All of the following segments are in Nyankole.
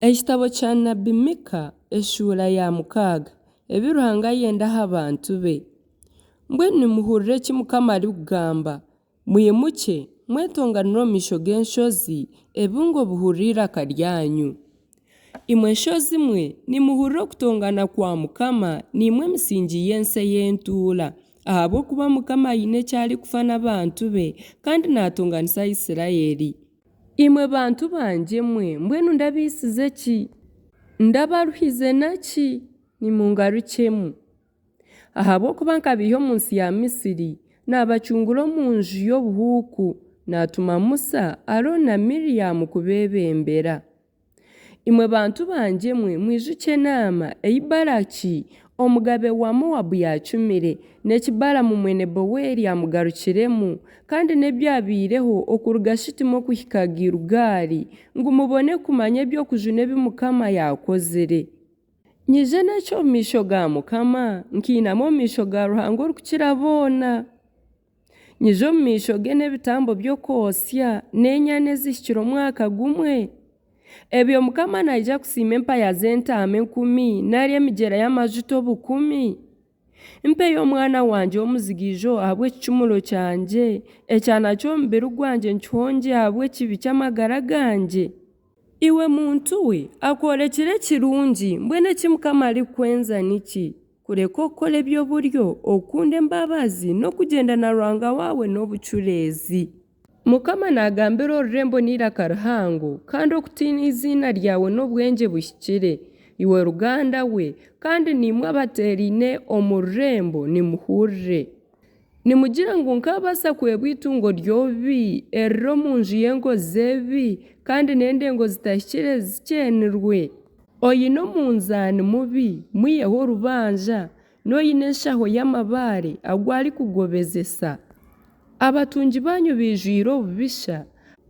Ekitabo kya nabi Mika eshuura ya mukaaga, Ebi Ruhanga ayenda aha bantu be. Mbwenu nimuhurire eki Mukama arikugamba, Mwimukye, mwetonganire omu maisho g'enshozi, ebibungo bihurire eiraka ryanyu. Imwe nshozi mwe, nimuhurire okutongana kwa Mukama, naimwe emisingi y'ensi ey'entuura, ahabw'okuba Mukama aine eki arikufa n'abantu be, kandi naatonganisa Isiraeli. Imwe bantu bangye mwe, mbwenu ndabaitsize ki? Ndabaruhize na ki? Nimungarukyemu. Ahabw'okuba nkabaiha omu nsi ya Misiri, naabacungura omu nju y'obuhuuku, naatuma Musa, Arooni na Miriyamu kubeebembera. Imwe bantu bangye mwe, mwijukye enaama ei Balaki omugabe wa Moabu yaacumire, n'eki Balamu mwene Beori yaamugarukiremu, kandi n'ebyabaireho okuruga Shitimu okuhika Gilugaali, ngu mubone kumanya eby'okujuna ebi Mukama yaakozire. Nyije n'eki omu maisho ga Mukama, nkainama omu maisho ga Ruhanga orikukira boona? Nyije omu maisho ge n'ebitambo by'okwotsya, n'enyana ezihikire omwaka gumwe? Ebyo Mukama naija kusiima empaya z'entaama enkumi, nari emigyera y'amajuta obukumi? Mpeyo omwana wangye w'omuzigaijo ahabw'ekicumuro kyangye, ekyana ky'omubiri gwangye nkihongye ahabw'ekibi ky'amagara gangye? Iwe muntu we, akworekire ekirungi, mbwenu eki Mukama arikukwenza niki? Kureka okukora eby'oburyo, okukunda embabazi, n'okugyenda na Ruhanga waawe n'obucureezi. Mukama naagambira orurembo n'eiraka rihango, kandi okutiina eiziina ryawe n'obwengye buhikire, iwe ruganda we, kandi naimwe abateeraine omu rurembo nimuhurire. Nimugira ngu nkaabaasa kwebwa eitungo ry'obubi eriri omu nju y'enkozi z'ebibi kandi n'endengo zitahikire zikyeenirwe? Oine omunzaani mubi, mwiheho orubanja, n'oine enshaho y'amabaare agu arikugobezesa. Abatungi baanyu baijwire obubisha,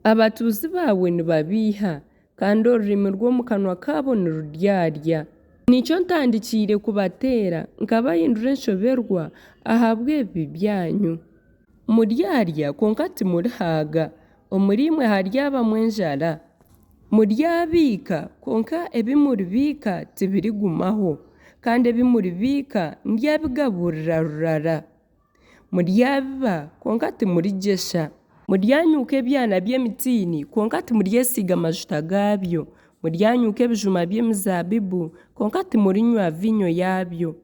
abatuuzi baawe nibabeiha, kandi orurimi rw'omu kanwa kaabo niruryarya. Nikyo ntandikiire kubateera, nkabahindura enshoberwa ahabw'ebibi byanyu. Muryarya, kwonka timurihaaga, omuriimwe haryabamu enjara. Muryabiika, kwonka ebi muribiika tibirigumaho, kandi ebi muribiika ndyabigaburira rurara. Muryabiba, kwonka timurigyesha. Muryanyuuka ebyana by'emitiini, kwonka timuryesiiga majuta gaabyo. Muryanyuuka ebijuma by'emizaabibu, kwonka timurinywa viinyo yaabyo.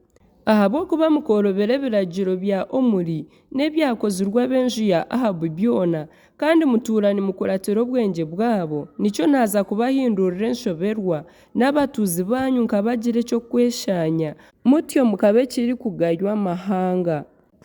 Ahabw'okuba mukoorobera ebiragiro bya Omuri n'ebyakozirwe ab'enju ya Ahabu byona, kandi mutuura nimukuratira obwengye bwabo, nikyo naaza kubahindurira enshoberwa, n'abatuuzi baanyu nkabagira eky'okweshaanya, mutyo mukaba ekirikugaywa amahanga.